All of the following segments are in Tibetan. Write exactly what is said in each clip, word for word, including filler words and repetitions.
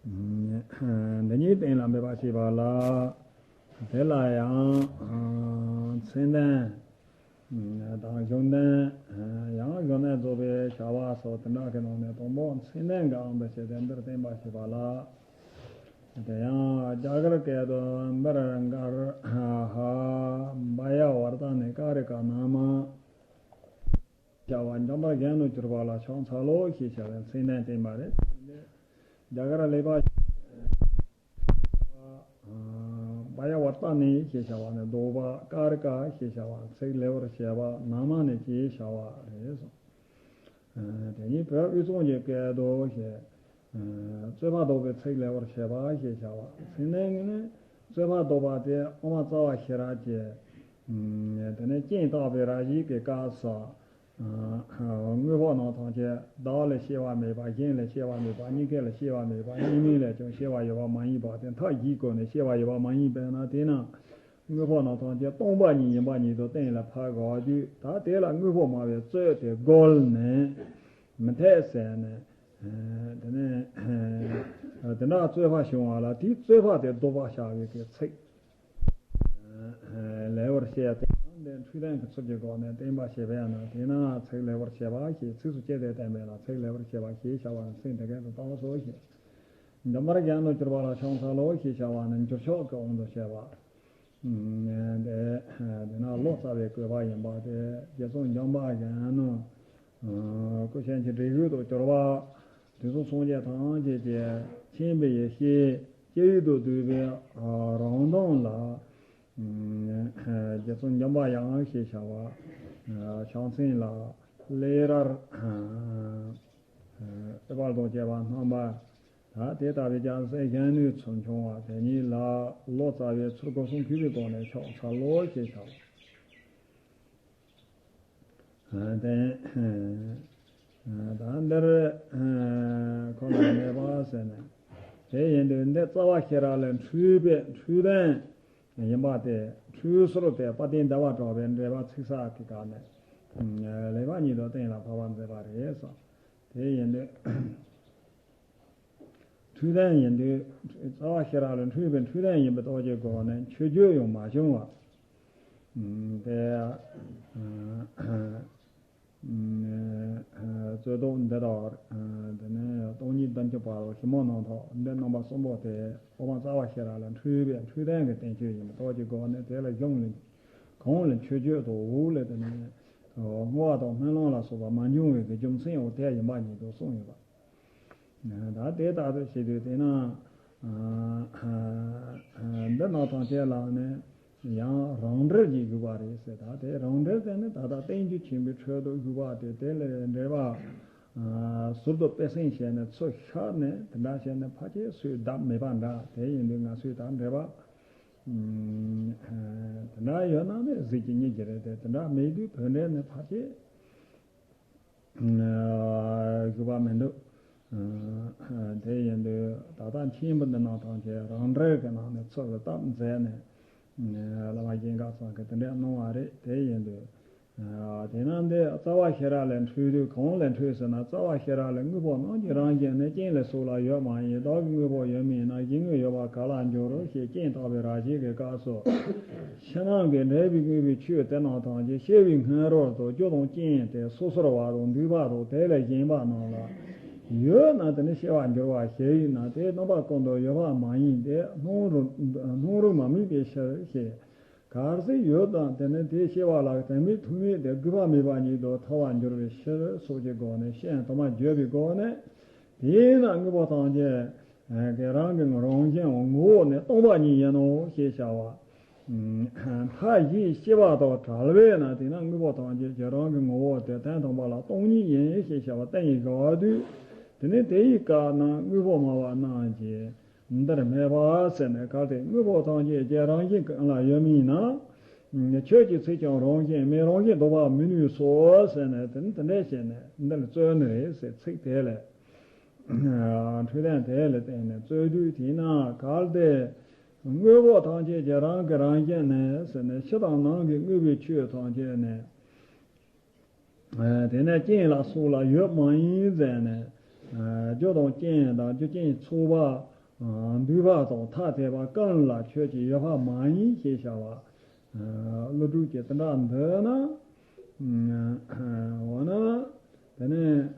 འདི་ཉིད་གཏན་ལ་འབེབས་པ་བྱས་པ་ལ། དེ་ལ་ཡང་མཚན་ལྡན་དང་གཞུང་ལྡན། ཡང་གཞུང་ལྡན་རྫོགས་པའི་བྱ་བ་སོགས་དེ་འདྲ་གི་ནང་ནས་དང་པོ་མཚན་ལྡན་གྱི་དབང་དུ་བྱས་ཏེ་འདིར་བསྟན་པ་བྱས་པ་ལ། དེ་ཡང་རྒྱ་གར་སྐད་དུ་འབུར་གར་ཧ་བྷ་ཡ་ཝརྟ་ནི་ཀ་རི་ཀ་ན་མ། བྱ་བ་འཇམ་པར་གཞོན་ནུར་གྱུར་པ་ལ་ཕྱག་འཚལ་ལོ་ཞེས་བྱ་བའི་མཚན་ལྡན་བསྟན་པ་རེད། རྒྱ་གར་ལེགས་པར་བྷ་ཡ་ཝརྟ་ནི་ཞེས་བྱ་བ་ནི་བཟློག་པ། ཀ་རི་ཀ་ཞེས་བྱ་བ་ཚིག་ལེགས་པར་བཤད་པ། ན་མ་ནི་ཞེས་བྱ་བ་རེད་གསུངས། དེ་ཉིད་བོད་དབུས་གཙང་གི་སྐད་དུ་ཞེས། རྩོད་པ་བཟློག་པའི་ཚིག་ལེགས་པར་བཤད་པ་ཞེས་བྱ་བ། མཚན་ལྡན་གྱི་ནི་རྩོད་པ་བཟློག་པ་དེ་དབུ་མ་རྩ་བ་ཤེས་རབ་ཀྱི། དེ་ནས་རྐྱེན་བརྟག་པའི་རང་བཞིན་གྱི་སྐབས་སུ། དངོས་པོ་རྣམས་ཐམས་ཅད་བདག་ལ་སྐྱེ་བ་མེད་པ། གཞན་ལ་སྐྱེ་བ་མེད་པ། གཉིས་ཀ་ལ་སྐྱེ་བ་མེད་པ། གཉིས་མེད་ལ་ཀྱང་སྐྱེ་བ་ཡོད་པ་མ་ཡིན་པ་སྟེ། མཐའ་བཞིའི་སྒོ་ནས་སྐྱེ་བ་ཡོད་པ་མ་ཡིན་པས་ན། དེས་ན་དངོས་པོ་རྣམས་ཐམས་ཅད་སྟོང་པ་ཉིད་ཡིན་པ་ཉིད་དུ་གཏན་ལ་ཕབ་དགོས་དུས། ད་དེ་ལ་དངོས་པོ་སྨྲ་བའི་རྩོད་དེ་བཀོལ་ནས་མི་འཐད་ཟེར་ནས། དེ་ནས་དེ་འདྲ་རྩོད་པ་བྱུང་བ་ལ་དེའི་རྩོད་པ་དེ་བཟློག་པར་བྱ་བའི་གི་ཚིག་ལེགས་པར་བཤད་དེ། འདི་འཕྲོས་དོན་གྱི་ཚུལ་གྱི་སྒོ་ནས་བསྟན་པ་བྱས་པས་ན། དེས་ན་ཚིག་ལེགས་པར་བཤད་པ་ཞེས་ཚིགས་སུ་བཅད་དེ་བསྟན་པས་ན། ཚིག་ལེགས་པར་བཤད་པ་ཞེས་བྱ་བ་ནི་ཚིག་འདི་སྐད་དུ་བཏགས་སོ་ཞེས། འཇམ་པར་གཞོན་ནུར་གྱུར་པ་ལ་ཕྱག་འཚལ་ལོ་ཞེས་བྱ་བ་ནི་འགྱུར་ཕྱོགས་ཀྱི་དབང་དུ་བྱས་པ། དེ་དེ་ན་ལོ་ཙཱ་བའི་བཀོད་པ་ཡིན་པ་དེ། རྗེ་བཙུན་འཇམ་དཔལ་གཞོན་ནུ་ཀུན་མཁྱེན་གྱི་འབྲས་བུ་དུ་གྱུར་པ། དུས་གསུམ་སངས་རྒྱས་ཐམས་ཅད་ཀྱི་མཁྱེན་པའི་ཡེ་ཤེས་ཀྱི་ཡུལ་དུ་བསྡུས་པའི་རང་དོན་ལ། རྗེ་བཙུན་འཇམ་པའི་དབྱངས་ཞེས་བྱ་བ། ཕྱག་མཚན་ལ་ལེགས་པར་འོད་འབར་དང་བཅས་པ་སྣམ་པ། ད་དེ་ལྟ་བུའི་རྒྱལ་སྲས་གཞོན་ནུའི་ཚུལ་འཆང་བ་དེ་ཉིད་ལ་ལོ་ཙཱ་བས་ཚུལ་སྒོ་གསུམ་གུས་པའི་སྒོ་ནས་ཕྱག་འཚལ་ལོ་ཞེས་བྱ་བ། དེ་ད་འདིར་ཁོ་ན་མེད་པ་ཟེར་ནས། དེ་ཡིན་དུས་འདི་རྩ་བ་ཤེས་རབ་ལས་འཕྲོས་པའི་འཕྲོས་དོན་ཡིན་པ་དེ། འཕྲོས་ཟུར་དེ་དཔལ་ལྡན་ཟླ་བ་གྲགས་པའི་འགྲེལ་པ་ཚིག་གསལ་གྱི་སྐབས་ནས་ལེགས་པ་ཉིད་དུ་གཏན་ལ་ཕབ་པར་མཛད་པ་རེད་གསུངས། དེ་ཡིན་དུས། འཕྲོས་དོན་ཡིན་དུས། རྩ་བ་ཤེས་རབ་ལས་འཕྲོས་པའི་འཕྲོས་དོན་ཡིན་པའི་རྟོགས་ཀྱི་སྒོ་ནས་མཆོད་བརྗོད་ཡང་མ་བྱུང་བ། དེ་རྩོད་ཟློག་འདི་དག་དེ་ནས་སྟོང་ཉིད་བདུན་ཅུ་པ་དང་ཞིབ་མོ་རྣམ་ཐར་འདི་རྣམ་པ་གསུམ་པོ་དེ་དབུ་མ་རྩ་བ་ཤེས་རབ་ལས་འཕྲོས་པའི་འཕྲོས་དོན་གྱི་བསྟན་བཅོས་ཡིན་པའི་རྟོགས་ཀྱི་སྒོ་ནས། དེ་ལ་གཞུང་ལས་གང་ལས་མཆོད་བརྗོད་དང་འོག་ལས་དེ་ནས་བསྔོ་བ་དང་སྨོན་ལམ་ལ་སོགས་པ་མ་འབྱུང་བའི་གི་རྒྱུ་མཚན་འོ་དེ་ཡིན་པ་ཉིད་དུ་གསུངས་ཡོད་པ། ད་དེ་ལྟར་དུ་བྱེད་དུས་དེས་ན། འདི་རྣམས་ཐམས་ཅད་ལ་ནི་ཡང་རང་འགྲེལ་གྱི་བཞུགས་པ་རེད་ཟེར། ད་དེ་རང་འགྲེལ་དེ་ནི་ད་ལྟ་བསྟན་བཅོས་ཆེན་པོའི་ཁྲོད་དུ་བཞུགས་པ་དེ། དེ་ལས་འགྲེལ་པ་ཟུར་དུ་དཔེ་གསེང་བྱས་ནས་ཚུར་ཤར་ནས་དེ་འདྲ་བྱས་ནས་ཕལ་ཆེར་སུས་བརྡབས་མེད་པ་འདྲ། དེ་ཡིན་དུས་ང་ཚོས་ད་འགྲེལ་པ་དེ་འདྲ་ཡོད་ན་ནི་གཟིགས་ཀྱི་རྙེད་ཀྱི་རེད་དེ། དེ་འདྲ་མེད་དུས་བོད་འགྲེལ་ནི་ཕལ་ཆེར་བཞུགས་པ་མི་འདུག། དེ་ཡིན་དུས་ད་ལྟ་མཁན་པོ་འདི་རྣམས་ཐམས་ཅད་རང་འགྲེལ་གྱི་ནང་ནས་ཚུར་བརྡབས་མཛད་ནས་བླ་མ་རྒན་ག་ཚང་གིས་དེ་འདྲ་གནང་བ་རེད། དེ་ཡིན་དུས་དེས་ན་འདི་རྩ་བ་ཤེས་རབ་ལས་འཕྲོས་དུས། གང་ལས་འཕྲོས་ཟེར་ན། རྩ་བ་ཤེས་རབ་ལས་དངོས་པོ་རྣམས་ཀྱི་རང་བཞིན་ནི་རྐྱེན་ལས་སུ་ལ་ཡོད་མ་ཡིན། བདག་གི་དངོས་པོ་ཡོད་མིན་ན། གཞན་དངོས་ཡོད་པར་ག་ལ་འགྱུར་ཞེས་རྐྱེན་བརྟག་པའི་རང་བཞིན་གྱི་སྐབས་སུ། ཕྱི་ནང་གི་འབྲེལ་བའི་དངོས་པོའི་ཆོས་དེ་རྣམས་ཐམས་ཅད་སྐྱེ་བའི་སྔ་རོལ་དུ་རྒྱུ་དང་རྐྱེན་དེ་སོ་སོར་བ་དང་འདུས་པ་དང་དེ་ལས་གཞན་པ་རྣམས་ལ་ཡོད་ན། དེ་ནི་སྐྱེ་བར་འགྱུར་བ་ཞིག་ཡིན་ན། དེ་རྣམ་པ་ཀུན་ཏུ་ཡོད་པ་མ་ཡིན་ཏེ། སྣང་རུང་སྣང་རུང་མ་དམིགས་པའི་ཕྱིར་ཞེས། གལ་སྲིད་ཡོད་དང་དེ་ནི་དེ་སྐྱེ་བ་ལ་དོན་མེད་ཐུག་མེད་དེ་དགོས་པ་མེད་པ་ཉིད་དུ་ཐལ་བར་འགྱུར་བའི་ཕྱིར་སོགས་ཀྱི་སྒོ་ནས་ཤན་དུ་མ་བརྗོད་པའི་སྒོ་ནས། དེས་ན་དངོས་པོ་ཐམས་ཅད་ཀྱི་རང་གི་རང་བཞིན་ངོ་བོ་ནི་སྟོང་པ་ཉིད་ཡིན་ནོ་ཞེས་བྱ་བ། མཐའ་བཞིའི་སྐྱེ་བ་དང་བྲལ་བས་ན། དེས་ན་དངོས་པོ་ཐམས་ཅད་ཀྱི་རང་གི་ངོ་བོ་དེ་དོན་དམ་པ་ལ་སྟོང་ཉིད་ཡིན་ཞེས་བྱ་བ་བསྟན་ཡི་དགོས་དུས། དེ་ནི་དེ་ཡི་སྐབས་ན་དངོས་པོ་སྨྲ་བ་རྣམས་ཀྱིས། འདིར་སྨྲས་པ་ཟེར་ནས། གལ་ཏེ་དངོས་པོ་ཐམས་ཅད་ཀྱི་རང་བཞིན་ཀུན་ལ་ཡོད་མིན་ན། ཆོས་ཀྱི་ཚིག་ཀྱང་རང་བཞིན་མེད། རང་བཞིན་བཟློག་པར་མི་ནུས་སོ་ཟེར་ནས། དེ་ནི་དེ་འདྲ་བྱས་ནས་འདིར་རྩོད་ནི་རེད་ཟེར། ཚིག་དེ་ལས་འཕྲོས་དོན་དེ་ལ་བརྟེན་ནས་རྩོད་དུས། དེས་ན་གལ་ཏེ་དངོས་པོ་ཐམས་ཅད་ཀྱི་རང་གི་རང་བཞིན་ནི་ཟེར་ནས། ཕྱི་དང་ནང་གི་དངོས་པོའི་ཆོས་ཐམས་ཅད་ནི། དེ་ནས་རྐྱེན་ལ་སོགས་ལ་ཡོད་མ་ཡིན་ཟེར་ནས། རྒྱུ་དང་རྐྱེན་དང་རྒྱུ་རྐྱེན་ཚོགས་པ། འདུས་པ་དང་ཐ་དད་པ་ཀུན་ལ་ཁྱོད་ཀྱི་ཡོད་པ་མ་ཡིན་ཞེས་བྱ་བ། ཀླུ་སྒྲུབ་ཀྱིས་དེ་འདྲ་འདོད་ན། འོ་ན། དེ་ནས་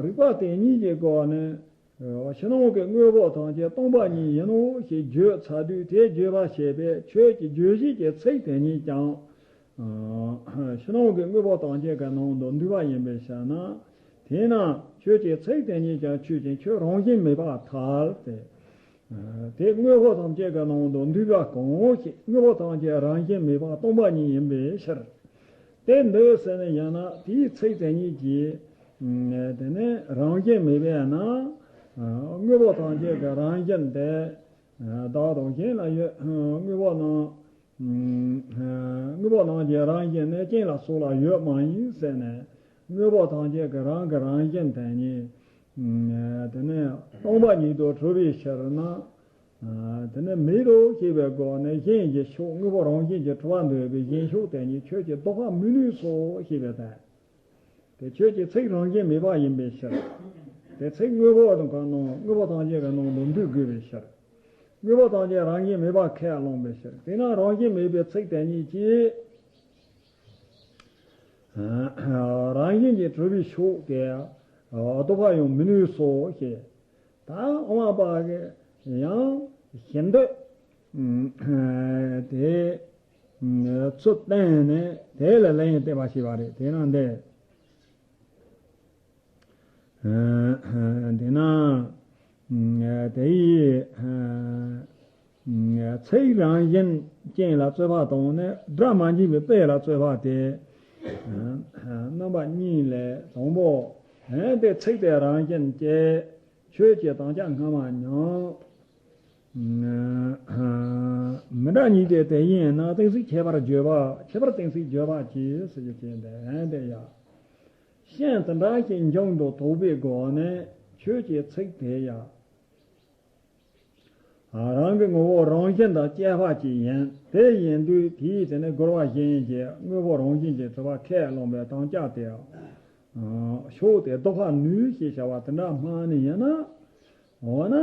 རིགས་པ་དེ་གཉིས་ཀྱི་སྒོ་ནས། ཕྱི་ནང་གི་དངོས་པོ་ཐམས་ཅད་སྟོང་པ་ཉིད་ཡིན་ནོ་ཞེས་བརྗོད་ཚར་དུས། དེ་བརྗོད་པར་བྱེད་པའི་ཆོས་ཀྱི་བརྗོད་གཞི་གྱི་ཚིག་དེ་ཉིད་ཀྱང་། ཕྱི་ནང་གི་དངོས་པོ་ཐམས་ཅད་ཀྱི་ནང་དུ་འདུས་པ་ཡིན་པའི་ཕྱིར་ན། དེས་ན་ཆོས་ཀྱི་ཚིག་དེ་ཉིད་ཀྱང་ཆོས་ཅན། ཁྱོད་རང་བཞིན་མེད་པར་ཐལ་ཏེ། དེ་དངོས་པོ་ཐམས་ཅད་ཀྱི་ནང་དུ་འདུས་པ་གང་ཞིག་དངོས་པོ་ཐམས་ཅད་རང་བཞིན་མེད་པ་སྟོང་པ་ཉིད་ཡིན་པའི་ཕྱིར། དེ་འདོད་ཟེར་ནས་ཡང་ན་དེའི་ཚིག་དེ་ཉིད་ཀྱིས། དེ་ནི་རང་བཞིན་མེད་པས་ན། དངོས་པོ་ཐམས་ཅད་ཀྱི་རང་བཞིན་དེ། བདག་དང་གཞན་ལ་ཡོད། དངོས་པོ་རྣམས། དངོས་པོ་རྣམས་ཀྱི་རང་བཞིན་ནི་རྐྱེན་ལ་སོགས་ལ་ཡོད་མ་ཡིན་ཟེར་ནས། དངོས་པོ་ཐམས་ཅད་ཀྱི་རང་གི་རང་བཞིན་དེ་ཉིད། དེ་ནི་སྟོང་པ་ཉིད་དུ་གྲུབ་པའི་ཕྱིར་ན། དེ་ནི་མེད་དོ་ཞེས་པའི་སྒོ་ནས་གཞན་གྱི་ཕྱོགས། དངོས་པོ་རང་བཞིན་གྱིས་གྲུབ་པར་འདོད་པའི་གཞན་ཕྱོགས་དེ་ཉིད་ཁྱོད་ཀྱིས་བཟློག་པར་མི་ནུས་སོ་ཞེས་པའི་དོན། དེ་ཁྱོད་ཀྱི་ཚིག་རང་བཞིན་མེད་པ་ཡིན་པའི་ཕྱིར། དེ་ཚིག་དངོས་པོ་དང་གང་རྣམས་དངོས་པོ་ཐམས་ཅད་ཀྱི་ནང་དུ་འདུས་དགོས་པའི་ཕྱིར། དངོས་པོ་ཐམས་ཅད་རང་བཞིན་མེད་པ་ཁས་བླངས་པའི་ཕྱིར། དེས་ན་རང་བཞིན་མེད་པའི་ཚིག་དེ་ཉིད་ཀྱིས། རང་བཞིན་གྱིས་གྲུབ་པའི་ཕྱོགས་དེ་བཟློག་པར་ཡང་མི་ནུས་སོ་ཞེས། ད་ཨོ་མ་པ་གི་ཡང་ཞེ་འདོད་དེ་ཚུལ་བསྟན་ནས་དེ་ལ་ལན་བསྟན་པ་ཞིག་པ་རེད། དེ་ན་འདི། དེས་ན་དེ་ཡི་ཚིག་རང་བཞིན་ཅན་ལ་རྩོད་པ་དང་ནི། སྒྲ་མ་འབྱིན་པའི་དཔེ་ལ་རྩོད་པ་སྟེ། རྣམ་པ་གཉིས་ལས་དང་པོ། དེ་ཚིག་དེ་རང་བཞིན་གྱིས་ཆོས་ཀྱི་དམ་བཅའ་སྔ་མ་ཉམས། མི་འདྲ་གཉིས་ཏེ། དེ་ཡིན་ན་གཏན་ཚིགས་ཁྱད་པར་བརྗོད་པ། ཁྱད་པར་གཏན་ཚིགས་བརྗོད་པ་གྱིས་ཟེར་རྒྱུ་ཅན་དེ་ཡང་དེ་ཡ། ཤིང་དེ་འདྲ་ཞིག་འཇམ་དུ་དོག་པའི་སྒོ་ནས་ཆོས་ཀྱི་ཚིག་དེ་ཡང་རང་གི་ངོ་བོ་རང་བཞིན་དང་བཅས་པ་ཅིག་ཡིན། དེ་ཡིན་དུས་དེའི་དེ་ནི་རྒོལ་བ་གཞན་གྱིས་དངོས་པོ་རང་བཞིན་གྱིས་གྲུབ་པ་ཁས་བླངས་པའི་དམ་བཅའ་དེ་ཕྱོགས་དེ་བཟློག་པར་ནུས་ཞེས་བྱ་བ་དེ་འདྲ་སྨྲ་ནི་ཡིན་ན། འོ་ན།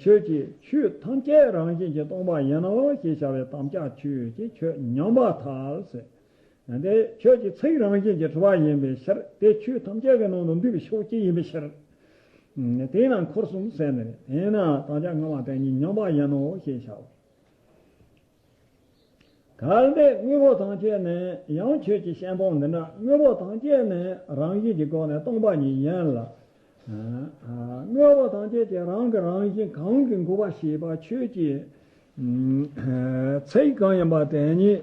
ཁྱོད་ཀྱིས་ཆོས་ཐམས་ཅད་རང་བཞིན་གྱིས་སྟོང་པ་ཡིན་ནོ་ཞེས་བྱ་བའི་དམ་བཅའ་ཆོས་ཀྱིས་ཁྱོད་ཉམས་པར་ཐལ་ཟེར། དེ་ཁྱོད་ཀྱི་ཚིག་རང་བཞིན་གྱིས་གྲུབ་པ་ཡིན་པའི་ཕྱིར། དེ་ཆོས་ཐམས་ཅད་ཀྱི་ནང་དུ་འདུས་པའི་ཕྱོགས་གཅིག་ཡིན་པའི་ཕྱིར། དེས་ན་འཁོར་གསུམ་ཟེར་ནས། དེས་ན་དམ་བཅའ་སྔ་མ་དེ་ཉིད་ཉམས་པ་ཡིན་ནོ་ཞེས་བྱའོ། གལ་ཏེ་དངོས་པོ་ཐམས་ཅད་ནི། ཡང་ཁྱོད་ཀྱི་བཤད་སྟངས་འདི་འདྲ། དངོས་པོ་ཐམས་ཅད་ནི་རང་བཞིན་གྱི་སྒོ་ནས་སྟོང་པ་ཉིད་ཡིན་ལ། དངོས་པོ་ཐམས་ཅད་ཀྱི་རང་གི་རང་བཞིན་གང་གིས་འགོག་པར་བྱེད་པ། ཁྱོད་ཀྱི་ཚིག་གང་ཡིན་པ་དེ་ཉིད་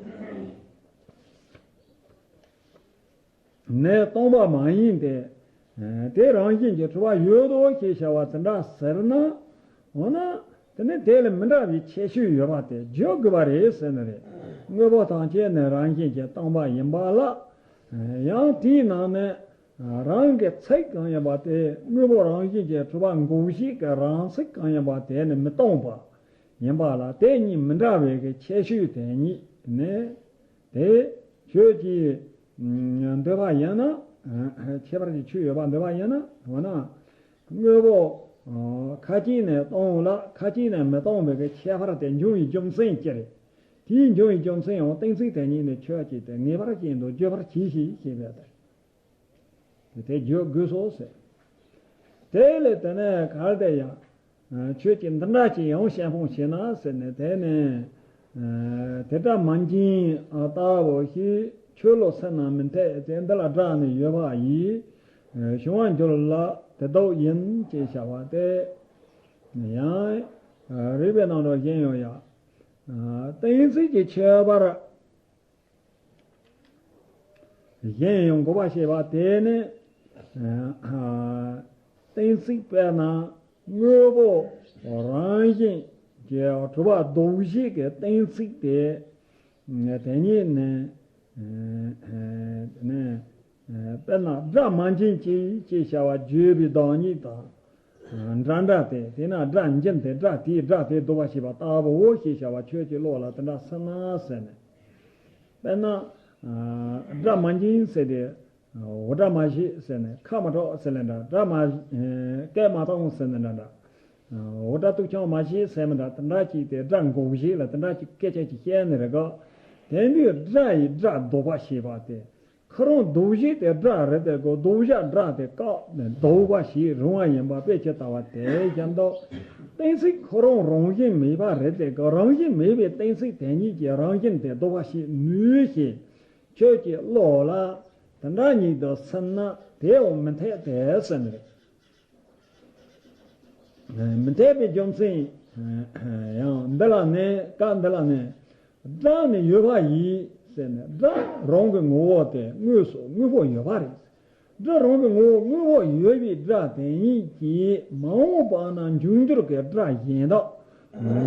ནི་སྟོང་པ་མ་ཡིན་ཏེ། དེ་རང་བཞིན་གྱིས་གྲུབ་པ་ཡོད་དོ་ཞེས་བྱ་བ་དེ་འདྲ་ཟེར་ན། འོ་ན། དེ་ནི་དེ་ལས་མི་འདྲ་བའི་ཁྱད་ཆོས་ཡོད་པ་དེ་བརྗོད་དགོས་པ་རེད་ཟེར་ནི་རེད། དངོས་པོ་ཐམས་ཅད་ནི་རང་བཞིན་གྱིས་སྟོང་པ་ཡིན་པ་ལ། ཡང་དེའི་ནང་ནས་རང་གི་ཚིག་གང་ཡིན་པ་དེ། དངོས་པོ་རང་བཞིན་གྱིས་གྲུབ་པ་འགོག་བྱེད་ཀྱི་རང་ཚིག་གང་ཡིན་པ་དེ་ནི་མི་སྟོང་པ་ཡིན་པ་ལ། དེ་གཉིས་མི་འདྲ་བའི་གི་ཁྱད་ཆོས་དེ་ཉིད་ནི། དེ་ཁྱོད་ཀྱིས་འདོད་པ་ཡིན་ན། ཁྱད་པར་གྱི་ཆོས་ཡོད་པ་འདོད་པ་ཡིན་ན། འོ་ན། དངོས་པོ་ཁ་ཅིག་ནས་སྟོང་ལ། ཁ་ཅིག་ནས་མི་སྟོང་བའི་གི་ཁྱད་པར་དེ་འབྱུང་བའི་རྒྱུ་མཚན་ཅི་རེད། དེའི་འབྱུང་བའི་རྒྱུ་མཚན་ཡང་གཏན་ཚིགས་དེ་ཉིད་ནི་ཁྱོད་ཀྱིས་དེ་ངེས་པར་ཅན་དུ་བརྗོད་པར་གྱིས་ཤིག་ཞེས་པས་ཏེ། དེ་བརྗོད་དགོས་སོ་ཟེར། དེ་ལས་དེ་ནས་གལ་ཏེ་ཡང་། ཁྱོད་ཀྱིས་འདི་འདྲ་ཅིག་ཡང་བཤད་སྤོང་བྱས་ན་ཟེར་ནས། དེ་ནས་དེ་སྒྲ་མ་འབྱིན་ལྟ་བུ་ཞིག་ཁྱོད་བློ་སེམས་ན་མི་འཐད་དེ། འདི་ལ་སྒྲ་ནི་ཡོད་པ་ཡིས་བྱུང་བར་འགྱུར་ལ་དེ་ལྡོག་ཡིན་ཅེས་བྱ་བ་སྟེ། ཡང་རིགས་པའི་རྣམ་གྲངས་གཞན་ཡང་ཡང་། གཏན་ཚིགས་ཀྱི་ཁྱད་པར་གཞན་ཡང་འགོག་པར་བྱེད་པ་དེ་ནི། གཏན་ཚིགས་དཔེར་ན་དངོས་པོ་རང་བཞིན་གྱིས་གྲུབ་པ་ལྡོག་བྱེད་ཀྱི་གཏན་ཚིགས་དེ། དེ་ཉིད་ནི། དེ་ནི། དཔེར་ན་སྒྲ་མ་འབྱིན་ཅིག་ཅེས་བྱ་བ་བརྗོད་པའི་བདག་ཉིད་དང་། འདྲ་འདྲ་སྟེ། དེས་ན་སྒྲ་འབྱིན་ཏེ་སྒྲ་དེས་སྒྲ་དེ་ལྡོག་པར་བྱེད་པ་ལྟ་བུའོ་ཞེས་བྱ་བ་ཁྱོད་ཀྱི་བློ་ལ་དེ་འདྲ་སེམས་ན་ཟེར་ནས། དཔེར་ན། སྒྲ་མ་འབྱིན་ཟེར་ཏེ། འུར་སྒྲ་མ་བྱེད་ཟེར་ནས། ཁ་མ་གྲག་ཟེར་ལས་འདྲ། སྒྲ་མ། སྐད་མ་བཏང་ཟེར་ནས་འདྲ་འདྲ། འོ་སྒྲ་དུག་ཆང་མ་བྱེད་ཟེར་མི་འདྲ། དེ་འདྲ་ཅིག་དེ་སྒྲ་འགོག་བྱེད་ལ་དེ་འདྲ་ཅིག་སྐད་ཆ་ཅིག་བཤད་ནི་རེད་ག། དེ་དུས་སྒྲ་ཡིས་སྒྲ་ལྡོག་པ་ཞེས་པ་དེ། ཁོ་རང་ལྡོག་བྱེད་དེ་སྒྲ་རེད་དེ་གོ། ལྡོག་བྱ་སྒྲ་དེ་བཀག་ནས་ལྡོག་པ་ཞེས་རུང་བ་ཡིན་པ་དཔེ་ཇི་ལྟ་བ་དེ་བཞིན་དུ། གཏན་ཚིགས་ཁོ་རང་རང་བཞིན་མེད་པ་རེད་དེ་གོ། རང་བཞིན་མེད་པའི་གཏན་ཚིགས་དེ་ཉིད་ཀྱི་རང་བཞིན་དེ་ལྡོག་པ་ཞེས་ནུས་ཤིང་། ཁྱོད་ཀྱིས་བློ་ལ་དེ་འདྲ་ཉིད་དུ་སེམས་ན་དེའང་མི་འཐད་དེ་ཟེར་ནི་རེད། མི་འཐད་པའི་རྒྱུ་མཚན་ཡང་འདི་ལ་ནི། སྐབས་འདི་ལ་ནི། སྒྲ་ནི་ཡོད་པ་ཡིན་ཟེར་ནས། སྒྲ་རང་གི་ངོ་བོ་དེ་དངོས་སུ་དངོས་པོ་ཡོད་པ་རེད། སྒྲ་རང་གི་ངོ་བོ་དངོས་པོ་ཡོད་པའི་སྒྲ་དེ་ཉིད་ཀྱིས་མ་འོངས་པ་ན་འབྱུང་འགྱུར་གྱི་སྒྲ་གཞན་དག་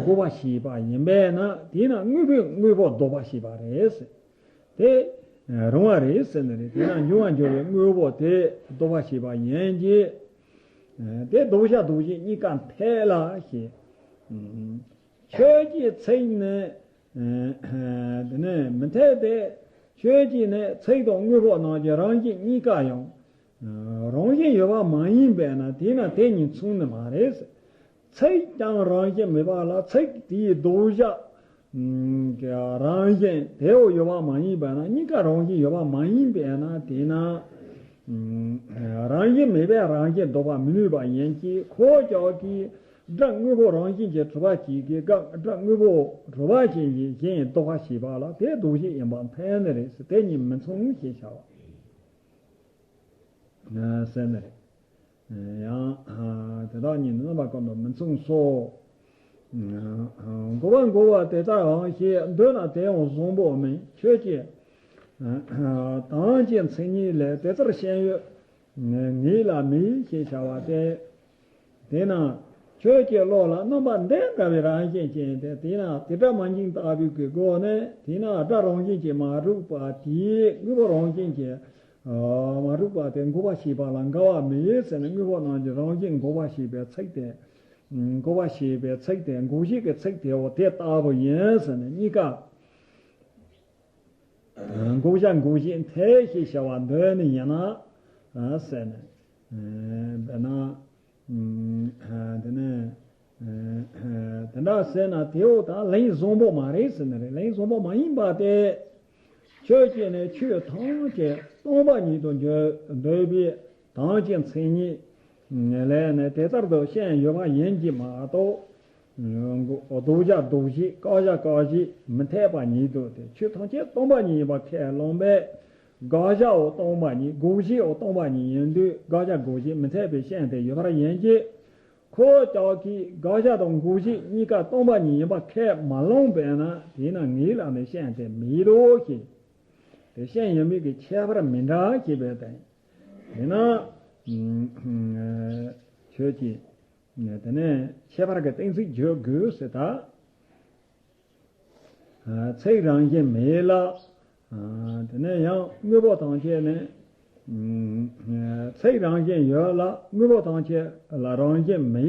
འགོག་པ་ཞེས་པ་ཡིན་པས་ན། དེས་ན་དངོས་པོའི་དངོས་པོ་ལྡོག་པ་ཞེས་པ་རེད། དེ་རུང་བ་རེད་ཟེར་ནི་རེད། དེས་ན་འབྱུང་བར་འགྱུར་བའི་དངོས་པོ་དེ་ལྡོག་པ་ཞེས་པ་ཡིན་གྱི། དེ་ལྡོག་བྱ་ལྡོག་བྱེད་གཉིས་ཀ་འཐད་ལ་ཞེས། ཁྱོད་ཀྱི་ཚིག་ནི། དེ་ནི་མི་འཐད་དེ། ཁྱོད་ཀྱི་ནི་ཚིག་དང་དངོས་པོ་རྣམས་ཀྱི་རང་བཞིན་གཉིས་ཀ་ཡང་རང་བཞིན་ཡོད་པ་མ་ཡིན་པས་ན། དེས་ན་དེ་གཉིས་མཚུངས་ནི་མ་རེད། ཚིག་ཀྱང་རང་བཞིན་མེད་པ་ལ། ཚིག་དེའི་ལྡོག་བྱ་གི་རང་བཞིན་དེའོ་ཡོད་པ་མ་ཡིན་པས་ན། གཉིས་ཀ་རང་བཞིན་ཡོད་པ་མ་ཡིན་པས་ན། དེས་ན་རང་བཞིན་མེད་པས་རང་བཞིན་ལྡོག་པ་མི་ནུས་པ་ཡིན་གྱི། ཁོ་ཅག་གིས་སྒྲ་དངོས་པོ་རང་བཞིན་གྱིས་གྲུབ་པ་ཅིག་གིས་སྒྲ་དངོས་པོ་གྲུབ་པ་ཅན་གྱི་གཞན་ལྡོག་པ་ཞེས་པ་ལ་དེ་ལྡོག་བྱེད་ཡིན་པ་འཐད་ནི་རེད། དེ་གཉིས་མི་མཚུངས་ཞེས་བྱ་བ། ཟེར་ནི་རེད། ཡང་དེ་དག་ཉིད་ནི་རྣམ་པ་ཀུན་ཏུ་མི་མཚུངས་སོ། འགོག་པ་འགོག་པ་དེ་ལྟའང་ཞེས་འདོད་ན་དེ་ཡང་བཟང་པོ་མིན། ཁྱོད་ཀྱིས་དམ་བཅའི་མཚན་ཉིད་ལས་དེ་ལྟར་ཤེས་ཡོད་ངེས་ལ་མེད་ཞེས་བྱ་བ་སྟེ། དེས་ན་ཁྱོད་ཀྱི་བློ་ལ་རྣམ་པ་འདི་འདྲ་བའི་རང་བཞིན་ཅན་དེ། དེས་ན་དེ་སྒྲ་མ་འཇིག་ལྟ་བུའི་གི་སྒོ་ནས། དེས་ན་སྒྲ་རང་བཞིན་གྱིས་མ་གྲུབ་པ་དེས་དངོས་པོ་རང་བཞིན་གྱིས་མ་གྲུབ་པ་དེ་འགོག་པ་ཞེས་པ་ལ་འགལ་བ་མེད་ཟེར་ནས། དངོས་པོ་རྣམས་ཀྱི་རང་བཞིན་འགོག་པ་ཞེས་པའི་ཚིག་དེ། འགོག་པ་ཞེས་པའི་ཚིག་དེ་འགོག་བྱེད་ཀྱི་ཚིག་དེའོ་དེ་ལྟ་བུ་ཡིན་ཟེར་ནས། གཉིས་ཀ་འགོག་བྱ་འགོག་བྱེད་འཐད་ཞེས་བྱ་བ་འདོད་ནི་ཡིན་ན་ཟེར་ནས། དཔེར་ན། དེ་ནས་དེ་འདྲ་ཟེར་ན་དེའོ་ད་ལན་བཟང་པོ་མ་རེད་ཟེར་ནི་རེད། ལན་བཟང་པོ་མ་ཡིན་པ་སྟེ། ཁྱོད་ཀྱིས་ནི་ཆོས་ཐམས་ཅད་སྟོང་པ་ཉིད་དུ་འདོད་འདོད་པའི་དམ་བཅའི་མཚན་ཉིད་ལས་ནི་དེ་ལྟར་དུ་ཤེས་ཡོད་པ་ཡིན་གྱི་མ་གཏོགས། ལྡོག་བྱ་ལྡོག་བྱེད། བཀག་བྱ་བཀག་བྱེད་མི་འཐད་པ་ཉིད་དུ་སྟེ། ཆོས་ཐམས་ཅད་སྟོང་པ་ཉིད་ཡིན་པ་ཁས་བླངས་པས། དགག་བྱའོ་སྟོང་པ་ཉིད། འགོག་བྱེད་འོ་སྟོང་པ་ཉིད་ཡིན་དུས། དགག་བྱ་འགོག་བྱེད་མི་འཐད་པའི་ཤེས་དེ་ཡོད་པར་ཡིན་གྱི། ཁོ་ཅག་གིས་དགག་བྱ་དང་འགོག་བྱེད་གཉིས་ཀ་སྟོང་པ་ཉིད་ཡིན་པ་ཁས་མ་བླངས་པས་ན། དེས་ན་ངེས་ལ་ནི་ཤེས་དེ་མེད་དོ་ཞེས། དེ་ཤེས་ཡོད་མེད་ཀྱི་ཁྱད་པར་མི་འདྲ་ཞེས་པའི་དོན། དེས་ན་ཁྱོད་ཀྱིས་དེ་ནས་ཁྱད་པར་གྱི་གཏན་ཚིགས་བརྗོད་དགོས་ཟེར་ད། ཚིག་རང་བཞིན་མེད་ལ། དེ་ནས་ཡང་དངོས་པོ་ཐམས་ཅད་ནི། ཚིག་རང་བཞིན་ཡོད་ལ་དངོས་པོ་ཐམས་ཅད་ལ་རང་བཞིན་མེད།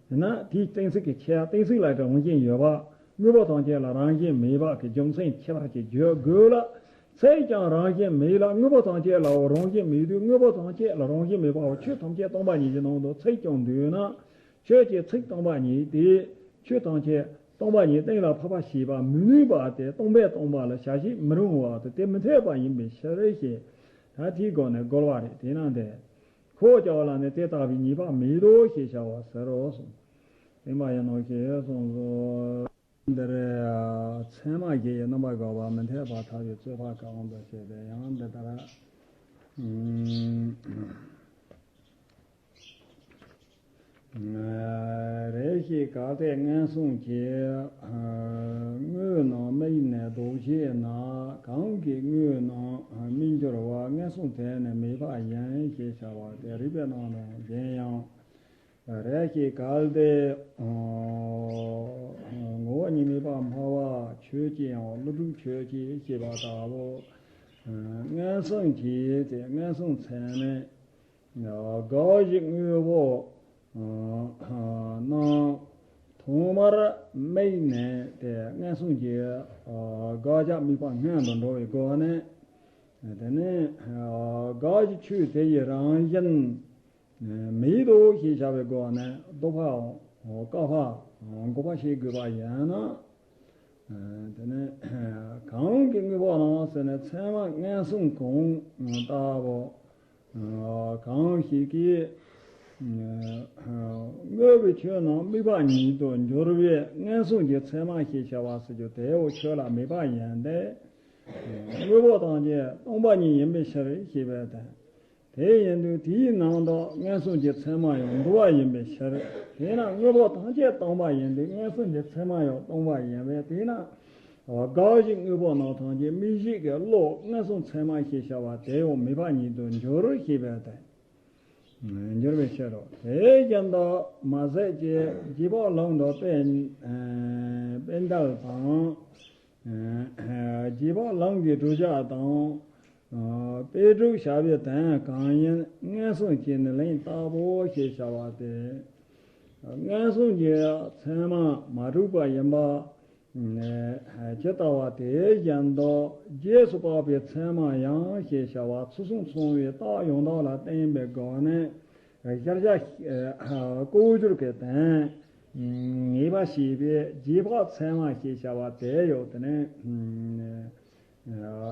ཡིན་ན་དེའི་གཏན་ཚིགས་ཀྱི་ཁྱད། གཏན་ཚིགས་ལ་རང་བཞིན་ཡོད་པ། དངོས་པོ་ཐམས་ཅད་ལ་རང་བཞིན་མེད་པ་གི་རྒྱུ་མཚན་ཁྱད་པར་གྱིས་བརྗོད་དགོས་ལ། ཚིག་ཀྱང་རང་བཞིན་མེད་ལ་དངོས་པོ་ཐམས་ཅད་ལའོ་རང་བཞིན་མེད་དུས། དངོས་པོ་ཐམས་ཅད་ལ་རང་བཞིན་མེད་པའོ། ཆོས་ཐམས་ཅད་སྟོང་པ་ཉིད་ཀྱི་ནང་དུ་ཚིག་ཀྱང་འདུས་ན། ཁྱོད་ཀྱི་ཚིག་སྟོང་པ་ཉིད་དེ། ཆོས་ཐམས་ཅད་སྟོང་པ་ཉིད་གཏན་ལ་ཕབ་པ་ཞེས་པ་མི་ནུས་པ་སྟེ། སྟོང་པས་སྟོང་པ་ལ་བྱ་བྱེད་མི་རུང་བ་སྟེ། དེ་མི་འཐད་པ་ཡིན་པའི་ཕྱིར་ཞེས། ད་དེའི་སྒོ་ནས་རྒོལ་བ་རེད། དེས་ན་འདི། ཁོ་ཅག་ལ་ནི་དེ་ལྟ་བུའི་ཉེས་པ་མེད་དོ་ཞེས་བྱ་བ་ཟེར་རོ་གསུངས། བསྟན་པ་ཡིན་ནོ་ཞེས་གསུངས་སོ། འདིར་ཚད་མ་བཞི་ཡི་རྣམ་པ་འགག་པ་མི་འཐད་པར་ཐལ་བའི་རྩོད་པ་གང་དུ་བྱས་ཏེ། ཡང་འདི་ལྟར། རེ་ཞིག་གལ་ཏེ་ངན་སོང་གི་དངོས་རྣམས་དམིགས་ནས་ལྡོག་བྱེད་ན། གང་གི་དངོས་རྣམས་དམིགས་འགྱུར་བ་མངོན་སུམ་དེ་ནི་དམིགས་པ་ཡིན་ཞེས་བྱ་བ་སྟེ། རིགས་པའི་རྣམ་གྲངས་གཞན་ཡང་། རེ་ཞིག་གལ་ཏེ་ངོ་བོ་ཉིད་དམིགས་པ་སྨྲ་བ་ཆོས་ཅན། ཡང་ཀླུ་སྒྲུབ་ཆོས་ཅན་ཞེས་པ་ལྟ་བུ། མངོན་སུམ་གྱི་དེ་མངོན་སུམ་ཚད་མས་དགག་གཞི་དངོས་པོ་རྣམས་ཐོག་མར་དམིགས་ནས་དེ་མངོན་སུམ་གྱི་དགག་བྱ་དམིགས་པ་སྔོན་དུ་འགྲོ་བའི་སྒོ་ནས། དེ་ནས་དགག་གཞི་ཆོས་དེ་ཡི་རང་བཞིན་མེད་དོ་ཞེས་བྱ་བའི་སྒོ་ནས་ལྡོག་པའམ་ བཀག་པ་འགོག་པ་བྱེད་དགོས་པ་ཡིན་ན། དེ་ནས་གང་གི་དངོས་པོ་རྣམས་ཟེར་ནས་ཚད་མ་ངན་སོང་གང་ལྟ་བུ། གང་ཞིག་གིས་དངོས་པོའི་ཆོས་རྣམས་དམིགས་པ་ཉིད་དུ་འགྱུར་བའི་ངན་སོང་གི་ཚད་མ་ཞེས་བྱ་བ་ཟེར་རྒྱུ་དེའོ་ཆོས་ལ་དམིགས་པ་ཡིན་ཏེ། དངོས་པོ་ཐམས་ཅད་སྟོང་པ་ཉིད་ཡིན་པའི་ཕྱིར་ཞེས་པའི་དོན། དེ་ཡིན་དུས་དེའི་ནང་དུ་ངན་སོང་གི་ཚད་མ་ཡང་འདུ་བ་ཡིན་པའི་ཕྱིར། དེས་ན་དངོས་པོ་ཐམས་ཅད་སྟོང་པ་ཡིན་ཏེ་ངན་སོང་གི་ཚད་མ་ཡང་སྟོང་པ་ཡིན་པས། དེས་ན་དགག་བྱའི་དངོས་པོ་རྣམས་ཐམས་ཅད་དམིགས་བྱེད་ཀྱི་བློ་ངན་སོང་ཚད་མ་ཞེས་བྱ་བ་དེ་ཡང་དམིགས་པ་ཉིད་དུ་འགྱུར་ཞེས་པའི་དོན། འགྱུར་བའི་ཕྱིར་རོ། དེ་བཞིན་དུ་མ་ཟད་ཀྱི་རྗེས་དཔག་ལམ་དུ་དཔེ་དཔེ་འདྲ་དང་། རྗེས་དཔག་ལམ་གྱི་བསྒྲུབ་བྱ་དང་། དཔེ་སྒྲུབ་བྱ་བའི་དོན་གང་ཡིན་ངན་སོང་གི་ནི་ལན་ལྟ་བུ་ཞེས་བྱ་བ་སྟེ། ངན་སོང་གི་ཚད་མ་མ་གྲུབ་པ་ཡིན་པ་ཇི་ལྟ་བ་དེ་བཞིན་དུ་རྗེས་སུ་དཔག་པའི་ཚད་མ་ཡང་ཞེས་བྱ་བ་ཚུལ་གསུམ་ཚང་བའི་རྟགས་ཡང་དག་ལ་བརྟེན་པའི་སྒོ་ནས་གཞལ་བྱ་ལྐོག་གྱུར་གྱི་དོན་ངེས་པ་ཞེས་པའི་རྗེས་དཔག་ཚད་མ་ཞེས་བྱ་བ་དེ་ཡོད་དེ་ནི།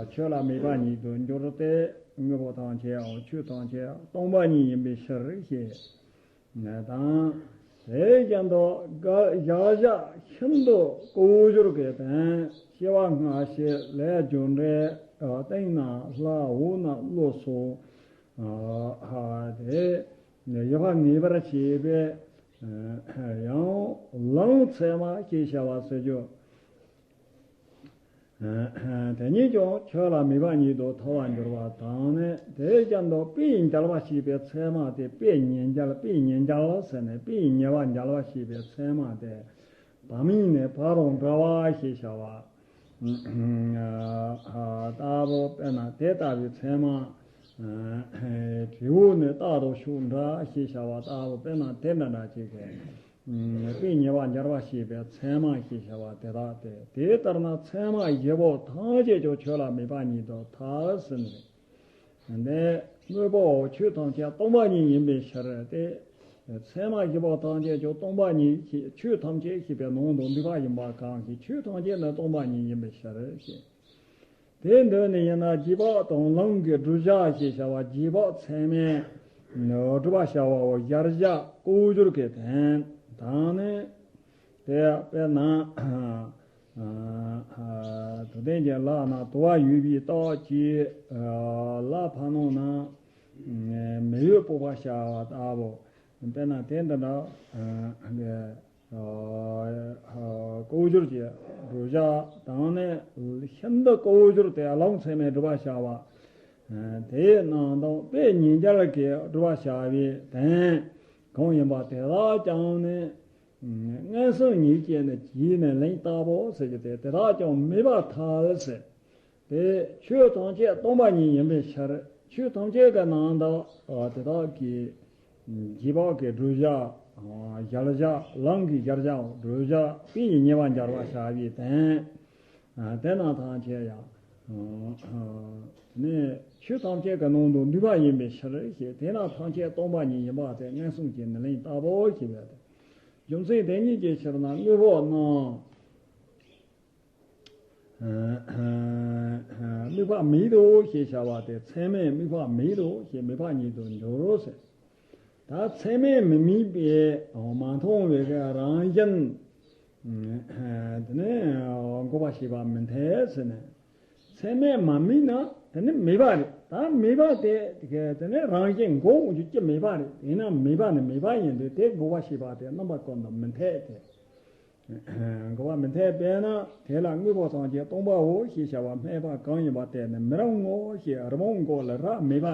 ཆོས་ལ་དམིགས་པ་ཉིད་དུ་འགྱུར་ཏེ། དངོས་པོ་ཐམས་ཅད་ཡང་ཆོས་ཐམས་ཅད་སྟོང་པ་ཉིད་ཡིན་པའི་ཕྱིར་ཞེས་དང་། དེ་བཞིན་དུ་གཞལ་བྱ་ཤིན་ཏུ་ལྐོག་གྱུར་གྱི་དོན་སྐྱེ་བ་སྔ་ཕྱི་ལས་རྒྱུ་འབྲས་སྟེང་ན་ལྷ་འོག་ན་ཀླུ་སོགས་དེ་ཡོད་པ་ངེས་པར་བྱེད་པའི་ཡང་ལམ་ཚད་མ་ཞེས་བྱ་བ་ཟེར་རྒྱུ། དེ་ཉིད་ཀྱང་ཆོས་ལ་དམིགས་པ་ཉིད་དུ་ཐལ་བར་འགྱུར་བ་དང་ནི། དེ་བཞིན་དུ་དཔེ་ཡི་འཇལ་བ་ཞེས་པའི་ཚད་མ་སྟེ། དཔེ་ཉིད་འཇལ། དཔེ་ཉིད་འཇལ་ཟེར་ནས་དཔེ་ཡི་ཉེ་བར་འཇལ་བ་ཞེས་པའི་ཚད་མ་སྟེ། བ་མིན་ནི་བ་དང་འདྲ་བ་ཞེས་བྱ་བ་ལྟ་བུ། དཔེར་ན་དེ་ལྟ་བུའི་ཚད་མ་བྲིའུ་ནི་རྟ་དང་ཕྱུགས་འདྲ་ཞེས་བྱ་བ་ལྟ་བུ། དཔེར་ན་དེ་འདྲ་འདྲ་ཅིག་གི། དཔེ་ཉེ་བར་འཇལ་བ་ཞེས་པའི་ཚད་མ་ཞེས་བྱ་བ་དེ་དག་སྟེ། དེ་ལྟར་ན་ཚད་མ་བཞི་པོ་ཐམས་ཅད་ཀྱང་ཆོས་ལ་དམིགས་པ་ཉིད་དུ་ཐལ་ཟེར་ནས། དེ་དངོས་པོའོ་ཆོས་ཐམས་ཅད་སྟོང་པ་ཉིད་ཡིན་པའི་ཕྱིར་ཏེ། ཚད་མ་བཞི་པོ་ཐམས་ཅད་ཀྱང་སྟོང་པ་ཉིད་ཞེས། ཆོས་ཐམས་ཅད་ཞེས་པའི་ནང་དུ་འདུས་པ་ཡིན་པ་གང་ཞིག་ཆོས་ཐམས་ཅད་ནི་སྟོང་པ་ཉིད་ཡིན་པའི་ཕྱིར་ཞེས། དེ་འདོད་ནས་ཡིན་ན་རྗེས་དཔག་དང་ལམ་གྱི་བསྒྲུབ་བྱ་ཞེས་བྱ་བ་རྗེས་དཔག་ཚད་མས་སྒྲུབ་པར་བྱ་བའོ། གཞལ་བྱ་ལྐོག་གྱུར་གྱི་དོན་དང་ནི། དེ་དཔེར་ན། དུ་ལྡན་གྱི་ལག་ན་དུ་བ་ཡོད་པའི་རྟགས་ཀྱིས་ལ་ཕར་སྣང་ན་མེ་ཡོད་དཔོག་པར་བྱ་བ་ལྟ་བུ། དཔེར་ན་དེ་འདི་འདྲ། ལྐོག་གྱུར་གྱི་བསྒྲུབ་བྱ་དང་ནི་ཤིན་ཏུ་ལྐོག་གྱུར་ཏེ་ལམ་ཚད་མས་སྒྲུབ་པར་བྱ་བ། དེའི་ནང་དང་དཔེ་ཉིད་འཇལ་གྱིས་སྒྲུབ་པར་བྱ་བའི་དོན་གང་ཡིན་པ་དེ་དག་ཀྱང་ནི། ངན་སོང་ཉིད་ཀྱིས་ནི་བྱས་ནས་ལན་ལྟ་བུ་ཟེར་གྱི་དེ་དེ་དག་ཀྱང་མེད་པར་ཐལ་ཟེར། དེ་ཆོས་ཐམས་ཅད་སྟོང་པ་ཉིད་ཡིན་པའི་ཕྱིར། ཆོས་ཐམས་ཅད་ཀྱི་ནང་དུ་དེ་དག་གི་རྗེས་དཔག་གི་བསྒྲུབ་བྱ། གཞལ་བྱ་ལམ་གྱི་གཞལ་བྱའོ། བསྒྲུབ་བྱ་དཔེ་ཡི་ཉེ་བར་འཇལ་བར་བྱ་བའི་དོན། དེ་རྣམས་ཐམས་ཅད་ཡང་ནི་ཆོས་ཐམས་ཅད་ཀྱི་ནང་དུ་འདུས་པ་ཡིན་པའི་ཕྱིར་ཞེས། དེ་རྣམས་ཐམས་ཅད་སྟོང་པ་ཉིད་ཡིན་པ་སྟེ་ངན་སོང་གི་ནི་ལན་ལྟ་བུ་ཞེས་པ་སྟེ། རྒྱུ་མཚན་དེ་ཉིད་ཀྱི་ཕྱིར་ན་དངོས་པོ་རྣམས། དམིགས་པ་མེད་དོ་ཞེས་བྱ་བ་སྟེ། ཚད་མས་དམིགས་པ་མེད་དོ་ཞེས་དམིགས་པ་ཉིད་དུ་འགྱུར་རོ་ཟེར། ད་ཚད་མས་མི་དམིགས་པའི་མ་མཐོང་བའི་རང་བཞིན་དེ་ནི་འགོག་པ་ཞེས་པ་མི་འཐད་ཟེར་ནས། ཚད་མས་མ་དམིགས་ན་དེ་ནི་མེད་པ་རེད། ད་མེད་པ་དེ་དེ་ནི་རང་བཞིན་འགོག་འོང་རྒྱུ་ཅི་མེད་པ་རེད། དེས་ན་མེད་པ་ནི་མེད་པ་ཡིན་དུས་དེ་འགོག་པ་ཞེས་པ་དེ་རྣམ་པ་ཀུན་ཏུ་མི་འཐད་དེ། འགོག་པ་མི་འཐད་པས་ན་དེ་ལ་དངོས་པོ་ཐམས་ཅད་སྟོང་པའོ་ཞེས་བྱ་བ་སྨྲས་པ་གང་ཡིན་པ་དེ་ནི་མི་རུང་ངོ་ཞེས་རི་བོང་མགོ་ལ་རྭ་མེད་པ།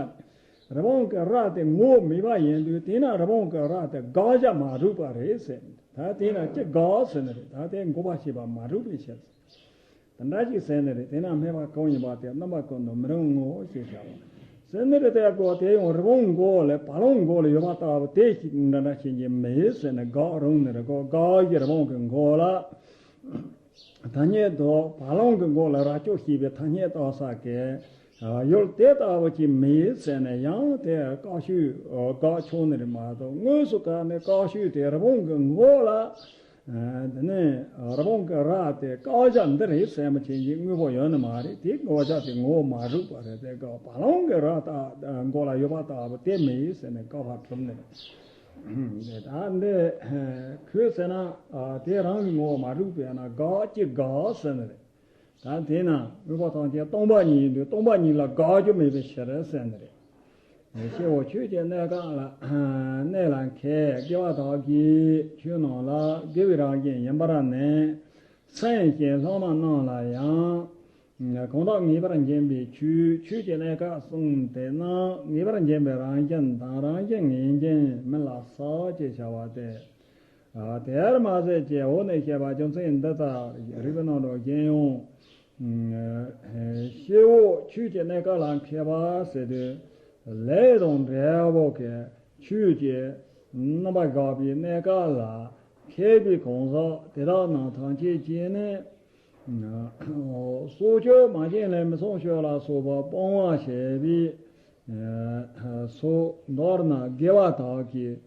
རི་བོང་གི་རྭ་དེ་ངོ་མེད་པ་ཡིན་དུས་དེས་ན་རི་བོང་གི་རྭ་དེ་དགག་བྱ་མ་གྲུབ་པ་རེད་ཟེར། ད་དེས་ན་ཅི་དགག་ཟེར་ནི་རེད། ད་དེ་འགོག་པ་ཞེས་པ་མ་གྲུབ་པའི་ཕྱིར། དེ་འདྲ་ཞིག་ཟེར་ནི་རེད། དེས་ན་སྨྲས་པ་གང་ཡིན་པ་དེ་རྣམ་པ་ཀུན་ཏུ་མི་རུང་ངོ་ཞེས་བྱ་བ་ཟེར་ནི་རེད། དེ་གོ་དེ་ཡང་རི་བོང་མགོ་ལ་བ་ལང་མགོ་ལ་ཡོད་པ་ལྟ་བུ་དེ་ཞིག་འདྲ་འདྲ་བྱེད་ཀྱི་མེད་ཟེར་ནས་དགག་རུང་ནི་རེད་གོ། དགག་གི་རི་བོང་གི་མགོ་ལ། ཐ་སྙད་དུ་བ་ལང་གི་མགོ་ལ་རྭ་ཅོ་ཞེས་པའི་ཐ་སྙད་བཏགས་ས་གི་ ཡུལ་དེ་ལྟ་བུ་ཅིག་མེད་ཟེར་ནས་ཡང་དེ་བཀག་ཤོས་བཀག་ཆོག་ནི་རེད་མ་གཏོགས། དངོས་སུ་བཀག་ནས་བཀག་ཤོས་དེ་རི་བོང་གི་མགོ་ལ། དེ་ནས་རི་བོང་གི་རྭ་དེ་བཀག་བྱ་འདི་རེད་ཟེར་མི་ཆེན་གྱི་དངོས་པོ་ཡོད་ནི་མ་རེད། དེ་བཀག་བྱ་དེ་ངོ་མ་རིག་པ་རེད། དེ་བཀག་བ་ལང་གི་རྭ་ལྟ་མགོ་ལ་ཡོད་པ་ལྟ་བུ་དེ་མེད་ཟེར་ནས་བཀག་པ་གྲུབ་ནི་རེད། དེ་ད་འདི་ཁོས་ཟེར་ན་དེ་རང་གི་ངོ་མ་རིག་པས་ན་དགག་ཅི་དགག་ཟེར་ནི་རེད། ད་དེས་ན་དངོས་པོ་ཐམས་ཅད་སྟོང་པ་ཉིད་ཡིན་དུས་སྟོང་པ་ཉིད་ལ་དགག་རྒྱུ་མེད་པའི་ཕྱིར་ཟེར་ནི་རེད། སྐྱེ་བོ་ཆོས་ཀྱི་གནས་སྐབས་ལ་གནས་ལ་མཁས་དགེ་བ་དག་གིས་ཆོས་རྣམས་ལ་དགེ་བའི་རང་བཞིན་ཡིན་པར་ནི་སེམས་ཅན་ལྷག་མ་རྣམས་ལ་ཡང་གང་དག་ངེས་པར་འབྱིན་པའི་ཆོས། ཆོས་ཀྱི་གནས་སྐབས་གསུམ་དེ་རྣམས་ངེས་པར་འབྱིན་པའི་རང་བཞིན་དང་རང་བཞིན་ངེས་འབྱིན་མིན་ལ་ཟག་ཅེས་བྱ་བ་སྟེ། དེར་མ་ཟད་ཀྱི་འོག་ནས་བཤད་པ་རྒྱུ་མཚན་འདི་ལྟར་རིགས་པའི་རྣམ་གྲངས་ཀྱིས་ཡང་། སྐྱེ་བོ་ཆོས་ཀྱི་གནས་སྐབས་ལ་མཁས་པ་ཟེར་དུས་ལས་དང་འབྲས་བུ་གི་ཆོས་ཀྱི་རྣམ་པ་དགག་པའི་གནས་སྐབས་ལ་མཁས་པའི་གང་ཟག་དེ་དག་རྣམས་ཐམས་ཅད་ཀྱིས་ནི། སྲོག་གཅོད་མ་བྱིན་ལེན་མི་ཚངས་སྤྱོད་ལ་སོགས་པ་སྤོང་བ་བྱས་པའི་སོ། མདོར་ན་དགེ་བ་དག་གིས་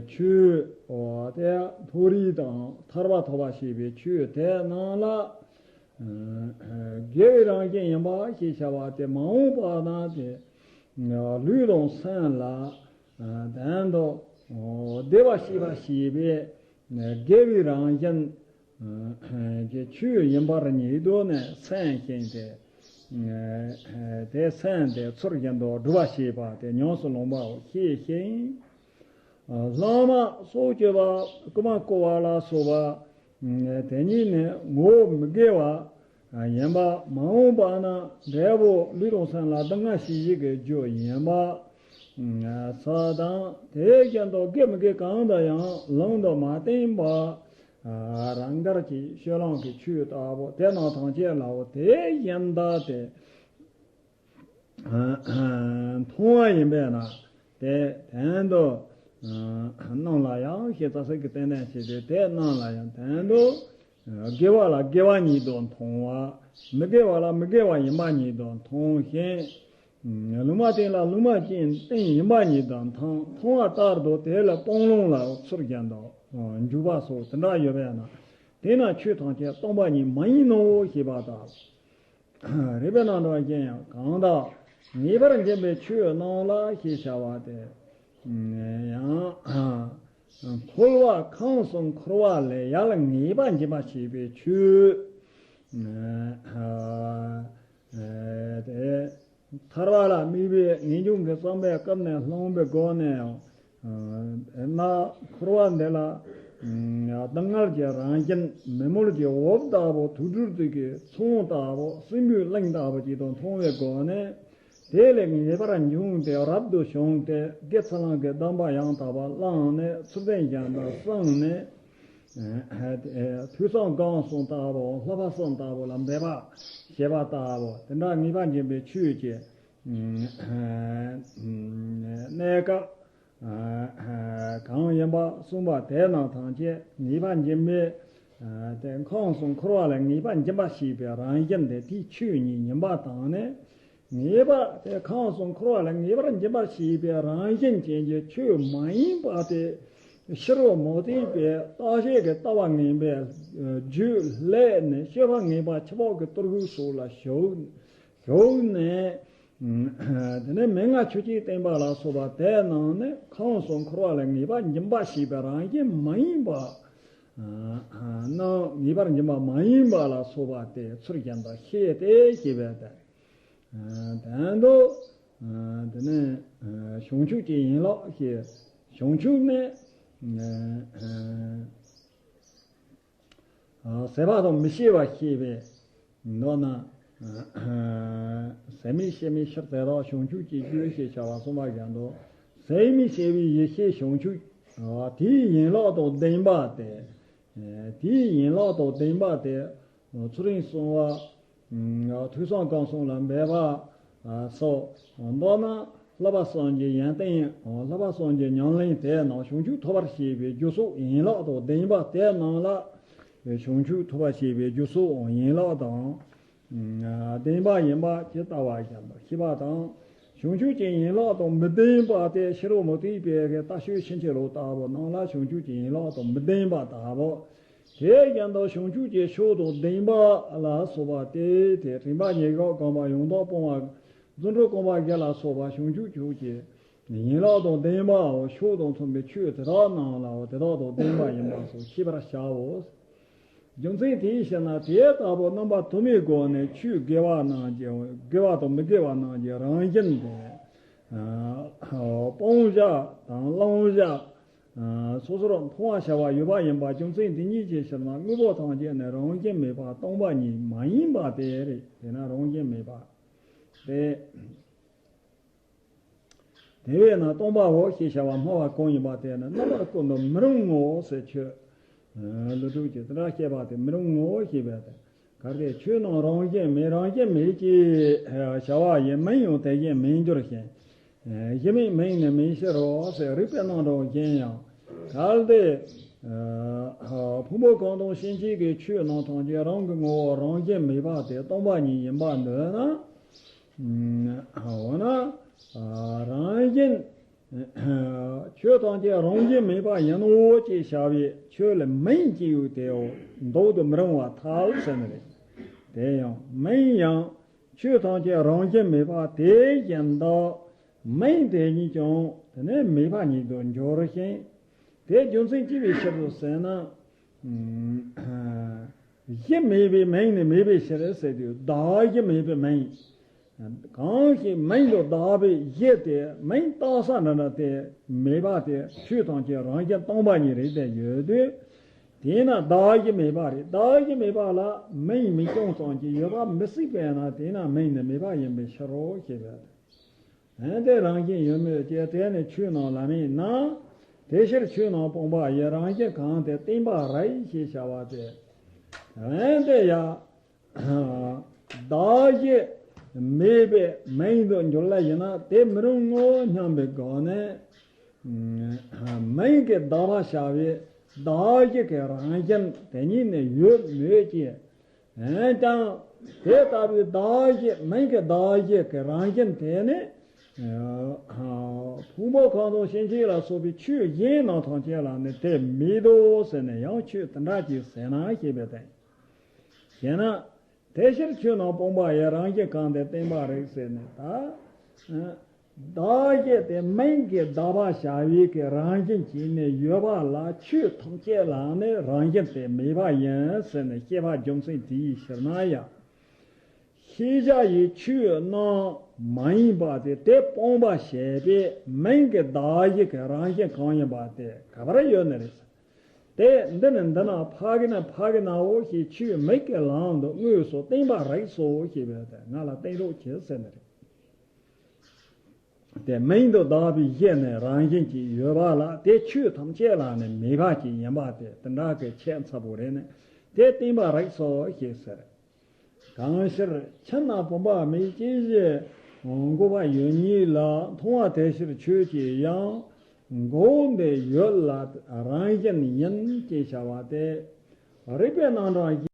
ཆོས་དེ་མཐོ་རིས་དང་ཐར་པ་ཐོབ་པ་ཞེས་པའི་ཆོས་དེ་རྣམས་ལ་དགེ་བའི་རང་བཞིན་ཡིན་པ་ཞེས་བྱ་བ་སྟེ། མ་འོངས་པ་ན་དེ་ལུས་དང་སེམས་ལ་དོན་དུ་བདེ་བ་སྐྱེད་པ་ཞེས་པའི་དགེ་བའི་རང་བཞིན་གྱི་ཆོས་ཡིན་པར་ཉིད་དུ་ནི་སེམས་ཤིང་སྟེ། དེ་སེམས་དེ་ཚུལ་བཞིན་དུ་སྒྲུབ་པ་བྱེད་པ་དེ་ཉམས་སུ་བླང་བའོ་ཞེས་ཤིང་། ལྷག་མ་སྲོག་གཅོད་པ་རྐུ་མ་རྐུ་བ་ལ་སོགས་པ་དེ་ཉིད་ནི་ངོ་བོ་མི་དགེ་བ་ཡིན་པ། མ་འོངས་པ་ན་འབྲས་བུ་ལུས་དང་སེམས་ལ་སྡུག་བསྔལ་ཞི་བྱེད་ཀྱི་རྒྱུ་ཡིན་པ། ས་དང་དེ་བཞིན་དུ་དགེ་མི་དགེ་གང་དུ་ཡང་ལམ་དུ་མ་བསྟན་པ། རང་དགར་གྱི་སྤྱོད་ལམ་གྱི་ཆོས་ལྟ་བུ་དེ་རྣམས་ཐམས་ཅད་ལའོ་དེ་བཞིན་དུ་སྟེ། མཐོང་བ་ཡིན་པས་ན་དེ་དོན་དུ་རྣམས་ལ་ཡང་ཞེས་རྩ་ཚིག་གི་སྟེང་ནས་བྱས་ཏེ། དེ་རྣམས་ལ་ཡང་དོན་དུ་དགེ་བ་ལ་དགེ་བ་ཉིད་དུ་མཐོང་བ། མི་དགེ་བ་ལ་མི་དགེ་བ་ཡིན་པ་ཉིད་དུ་མཐོང་ཞིང་། ལུང་མ་བསྟན་ལ་ལུང་མ་བསྟན་ཡིན་པ་ཉིད་དུ་མཐོང་མཐོང་བ་ལྟར་དུ་དེ་ལ་སྤང་ལུང་ལ་ཚུར་རྒྱན་དུ་འཇུག་པ་སོགས་དེ་འདྲ་ཡོད་པས་ན། དེས་ན་ཆོས་ཐམས་ཅད་སྟོང་པ་ཉིད་མ་ཡིན་ནོ་ཞེས་པ་ལྟར། རིགས་པའི་རྣམ་གྲངས་ཀྱིས་ཡང་གང་དག་ངེས་པར་འབྱིན་པའི་ཆོས་རྣམས་ལ་ཞེས་བྱ་བ་སྟེ། ཡང་འཁོར་བ་ཁམས་གསུམ་འཁོར་བ་ལས་ཡར་ངེས་པར་འབྱིན་པ་ཞེས་པའི་ཆོས། དེ་ཐར་པ་ལ་དམིགས་པའི་ངེས་འབྱུང་གི་བསམ་པའི་སྐབས་ནས་བསླངས་པའི་སྒོ་ནས་ཡང་། དཔེར་ན་འཁོར་བ་འདི་ལ་སྡུག་བསྔལ་གྱི་རང་བཞིན་མེ་མོར་གྱི་འོབས་ལྟ་བུ། དུག་སྦྲུལ་གྱི་ཚོགས་ལྟ་བུ། སྲིན་པོའི་གླིང་ལྟ་བུ་ཅིག་ཏུ་མཐོང་བའི་སྒོ་ནས། དེ་ལས་ངེས་པར་འབྱུང་སྟེ་རབ་ཏུ་བྱུང་སྟེ། དགེ་ཚུལ་སློང་གི་སྡོམ་པ་ཡང་དག་པར་བླངས་ནས། ཚུལ་ལྡན་གཞན་དུ་སོང་ནས། ཐོས་བསམ་སྒོམ་གསུམ་ལྟ་བུ། བསླབ་པ་གསུམ་ལྟ་བུ་ལ་འབད་པ་བྱེད་པ་ལྟ་བུ། དེ་འདྲ་ངེས་པར་འབྱིན་པའི་ཆོས་ཀྱི་གནས་སྐབས་གང་ཡིན་པ་གསུངས་པ་དེ་རྣམས་ཐམས་ཅད་ངེས་པར་འབྱིན་པའི། དེ་ཁམས་གསུམ་འཁོར་བ་ལས་ངེས་པར་འབྱིན་པ་ཞེས་པའི་རང་བཞིན་དེ་དེའི་ཆོས་ཉིད་ཡིན་པ་དང་ནི། ངེས་པ་དེ་ཁམས་གསུམ་འཁོར་བ་ལས་ངེས་པར་འབྱིན་པ་ཞེས་པའི་རང་བཞིན་ཅན་གྱི་ཆོས་མ་ཡིན་པ་དེ་ཕྱི་རོལ་མུ་སྟེགས་པའི་བརྟག་དཔྱད་ཀྱི་ལྟ་བ་ངན་པའི་རྒྱུད་བསླད་ནས། སྤྱོད་པ་ངན་པ་ཕྱི་ཕྱོགས་ཀྱི་གཏོར་ཕུག་སོགས་ལ་ཞུགས་ཞུགས་ནས། དེ་ནས་མན་ངག་ཆོས་བརྒྱད་བསྟན་པ་ལ་སོགས་པ་དེ་རྣམས་ནི་ཁམས་གསུམ་འཁོར་བ་ལས་ངེས་པར་འབྱིན་པ་ཞེས་པའི་རང་བཞིན་མ་ཡིན་པ་རྣམས་ངེས་པར་འབྱིན་པ་མ་ཡིན་པ་ལ་སོགས་པ་སྟེ། ཚུལ་གཞན་དུ་ཤེས་ཏེ་ཞེས་པའི་དོན་དུ། དེ་ནས་བྱང་ཆུབ་ཀྱི་ཡན་ལག་ཞེས། བྱང་ཆུབ་ནི་ཟད་པ་དང་མི་ཤེས་པ་ཞེས་པའི། མདོར་ན། ཟད་མེད་ཤེས་མེད་ཕྱིར་ཟད་ལྟ་བ་བྱང་ཆུབ་ཀྱི་རྒྱུ་ཞེས་བྱ་བ་གསུངས་པ་བཞིན་དུ། ཟད་མེད་ཤེས་པའི་ཡེ་ཤེས་བྱང་ཆུབ་དེའི་ཡན་ལག་དང་ལྡན་པ་སྟེ། དེའི་ཡན་ལག་དང་ལྡན་པ་སྟེ། ཚུལ་ཁྲིམས་སྲུང་བ། ཐོས་བསམ་སྒོམ་གསུམ་ལ་འབད་པ་སོགས། མདོར་ན་བསླབ་པ་གསུམ་གྱི་ཡོན་ཏན། བསླབ་པ་གསུམ་གྱི་ཉམས་ལེན་དེ་རྣམས་བྱང་ཆུབ་ཐོབ་པར་བྱེད་པའི་རྒྱུ་སོགས་ཡན་ལག་དང་ལྡན་པ་དེ་རྣམས་ལ། བྱང་ཆུབ་ཐོབ་པར་བྱེད་པའི་རྒྱུ་སོགས་ཡན་ལག་དང་ བདེན་པ་ཡིན་པ་ཇི་ལྟ་བ་བཞིན་དུ་ཤེས་པ་དང་། བྱང་ཆུབ་ཀྱི་ཡན་ལག་དང་མི་ལྡན་པ་སྟེ་ཕྱི་རོལ་མུ་སྟེགས་པའི་གི་རྟ་ཞོན་ཕྱིན་ཅི་ལོག་ལྟ་བུ་རྣམས་ལ་བྱང་ཆུབ་ཀྱི་ཡན་ལག་དང་མི་ལྡན་པ་ལྟ་བུ། དེ་བཞིན་དུ་བྱང་ཆུབ་ཀྱི་ཕྱོགས་དང་ལྡན་པ་ལ་སོགས་པ་སྟེ། དེ་དྲན་པ་ཉེར་བཞག་གོམས་པ་ཡང་དག་སྤོང་བ། བརྩོན་འགྲུས་གོམས་པ་བཞི་ལ་སོགས་པ་བྱང་ཆུབ་ཕྱོགས་ཀྱི་ཡན་ལག་དང་ལྡན་པའོ། ཕྱོགས་དང་མཚུངས་པའི་ཆོས་དེ་དག་རྣམས་ལའོ། དེ་དག་དང་ལྡན་པ་ཡིན་པ་སོགས་ཤེས་པར་བྱའོ། རྒྱུ་མཚན་དེའི་ཕྱིར་ན་དེ་ལྟ་བུ་རྣམ་པ་དུ་མའི་སྒོ་ནས་ཆོས་དགེ་བ་རྣམས་ཀྱི་དགེ་བ་དང་མི་དགེ་བ་རྣམས་ཀྱི་རང་བཞིན་དེ། སྤང་བྱ་དང་བླང་བྱ། སོ་སོར་མཐོང་བར་བྱ་བ་ཡོད་པ་ཡིན་པ་རྒྱུ་མཚན་འདི་ཉིད་ཀྱི་ཕྱིར་ན་དངོས་པོ་ཐམས་ཅད་ནི་རང་བཞིན་མེད་པ་སྟོང་པ་ཉིད་མ་ཡིན་པ་དེ་རེད། དེས་ན་རང་བཞིན་མེད་པ་སྟེ། དེ་བས་ན་སྟོང་པའོ་ཞེས་བྱ་བ་སྨྲ་བ་གང་ཡིན་པ་དེ་ནི་རྣམ་པ་ཀུན་ཏུ་མི་རུང་ངོ་ཟེར། ཆོས་ཀླུ་སྒྲུབ་ཀྱིས་དེ་འདྲ་བཤད་པ་དེ་མི་རུང་ངོ་ཞེས་པས་ཏེ། གལ་ཏེ་ཆོས་རྣམས་རང་བཞིན་མེད། རང་བཞིན་མེད་ཅེས་བྱ་བ་ཡི་མིང་ཡང་དེ་བཞིན་མེད་འགྱུར་ཞིང་། གཞི་མེད་མིང་ནི་མེད་ཕྱིར་རོ་ཟེར། རིགས་པའི་རྣམ་གྲངས་གཞན་ཡང་། གལ་ཏེ་ཕུང་པོ་གང་དང་ཕྱིན་ཆད་ཀྱི་ཆོས་རྣམས་ཐམས་ཅད་རང་གི་ངོ་བོ་རང་བཞིན་མེད་པ་དེ་སྟོང་པ་ཉིད་ཡིན་པར་འདོད་ན། འོ་ན། རང་བཞིན། ཆོས་ཐམས་ཅད་རང་བཞིན་མེད་པ་ཡིན་ནོ་ཅེས་བྱ་བའི་ཆོས་ལ་མིང་ཅིག་ཡོད་དེའོ། འདོགས་དུ་མི་རུང་བར་ཐལ་ཟེར་ནི་རེད། དེ་ཡང་མིང་ཡང་ཆོས་ཐམས་ཅད་རང་བཞིན་མེད་པ་དེ་བཞིན་དུ། མིང་དེ་ཉིད་ཀྱང་དེ་ནི་མེད་པ་ཉིད་དུ་འགྱུར་ཞིང་། དེ་རྒྱུ་མཚན་ཅི་ཡི་ཕྱིར་དུ་ཟེར་ན། གཞི་མེད་པའི་མིང་ནི་མེད་པའི་ཕྱིར་ཟེར་དུས་བདག་གཞི་མེད་པའི་མིང་། གང་ཞིག་མིང་དུ་བདག་པའི་གཞི་དེ་མིང་བཏགས་ས་འདྲ་འདྲ་དེ་མེད་པ་དེ་ཆོས་ཐམས་ཅད་རང་བཞིན་སྟོང་པ་ཉིད་རེད་དེ་ཡོད་དུས། དེས་ན་བདག་གཞི་མེད་པ་རེད། བདག་གཞི་མེད་པ་ལ་མིང་མི་སྐྱོང་ཙམ་གྱིས་ཡོད་པ་མི་སྲིད་པས་ན་དེས་ན་མིང་ནི་མེད་པ་ཡིན་པའི་ཕྱིར་རོ་ཞེས་པས། འོན་ཏེ་རང་བཞིན་ཡོད་མོད་ཀྱི་དེ་ནི་ཆོས་རྣམས་ལ་མིན་ན། དེ་ཕྱིར་ཆོས་རྣམས་སྤངས་པ་ཡི་རང་བཞིན་གང་དེ་བསྟན་པ་རེད་ཞེས་བྱ་བ་སྟེ། འོན་ཏེ་ཡང་བདག་གཞི་མེད་པའི་མིང་དུ་འགྱུར་ལ་ཡིན་ན་དེ་མི་རུང་ངོ་སྙམ་པའི་སྒོ་ནས། མིང་གི་བདག་པ་བྱ་བའི་བདག་གཞི་གི་རང་བཞིན་དེ་ཉིད་ནི་ཡོད་མོད་ཀྱི། འོན་ཀྱང་དེ་ལྟ་བུའི་བདག་གཞི་མིང་གི་བདག་གཞི་གི་རང་བཞིན་དེ་ནི། ཕུང་པོ་གང་དང་ཕྱིན་ཆད་ལ་སོགས་པའི་ཆོས་གཞན་རྣམས་ཐམས་ཅད་ལ་ནི་དེ་མེད་དོ་ཟེར་ནས་ཡང་ཆོས་དེ་འདྲ་ཅིག་ཟེར་ན་ཞེས་པའི་དོན། ཞེ་ན། དེ་ཕྱིར་ཆོས་རྣམས་སྤངས་པ་ཡི་རང་བཞིན་གང་དེ་བསྟན་པ་རེད་ཟེར་ནས་ད། བདག་གཞི་དེ་མིང་གི་བདག་པ་བྱ་བའི་གི་རང་བཞིན་གྱིས་ནི་ཡོད་པ་ལ་ཆོས་ཐམས་ཅད་ལ་ནི་རང་བཞིན་དེ་མེད་པ་ཡིན་ཟེར་ནས་བཤད་པ་རྒྱུ་མཚན་དེའི་ཕྱིར་ན་ཡང་། ཤེས་བྱ་ཡི་ཆོས་རྣམས་མ་ཡིན་པ་དེ་དེ་སྤངས་པ་བྱས་པས་མིང་གི་བདག་གཞི་གི་རང་བཞིན་གང་ཡིན་པ་དེ་ག་པར་ཡོད་ནི་རེད། དེ་འདི་ནི་འདི་ན་ཕ་གི་ན་ཕ་གི་ནའོ་ཞེས་ཆོས་མིག་གི་ལམ་དུ་དངོས་སུ་བསྟན་པ་རིགས་སོ་ཞེས་པས་ང་ལ་བསྟན་རོགས་གྱིས་ཟེར་ནི་རེད། དེ་མིང་དུ་བཏགས་པའི་གཞི་ནི་རང་བཞིན་གྱིས་ཡོད་པ་ལ་དེ་ཆོས་ཐམས་ཅད་ལ་ནི་མེད་པ་ཅིག་ཡིན་པ་དེ་དེ་འདྲ་གི་ཁྱད་མཚར་པོ་རེད་ནི་དེ་བསྟན་པ་རིགས་སོ་ཞེས་ཟེར། གང་ཕྱིར་ཕྱི་ནང་བུམ་པ་མེད་ཅེས་བཞི་འགོག་པ་ཡོད་ཉིད་ལ་མཐོང་བ་དེ་ཕྱིར་ཆོས་ཀྱི་ཡང་འགོག་འདི་ཡོད་ལ་རང་བཞིན་ཡིན་ཅེས་བྱ་བ་སྟེ། རིགས་པའི་རྣམ་གྲངས་བཞི།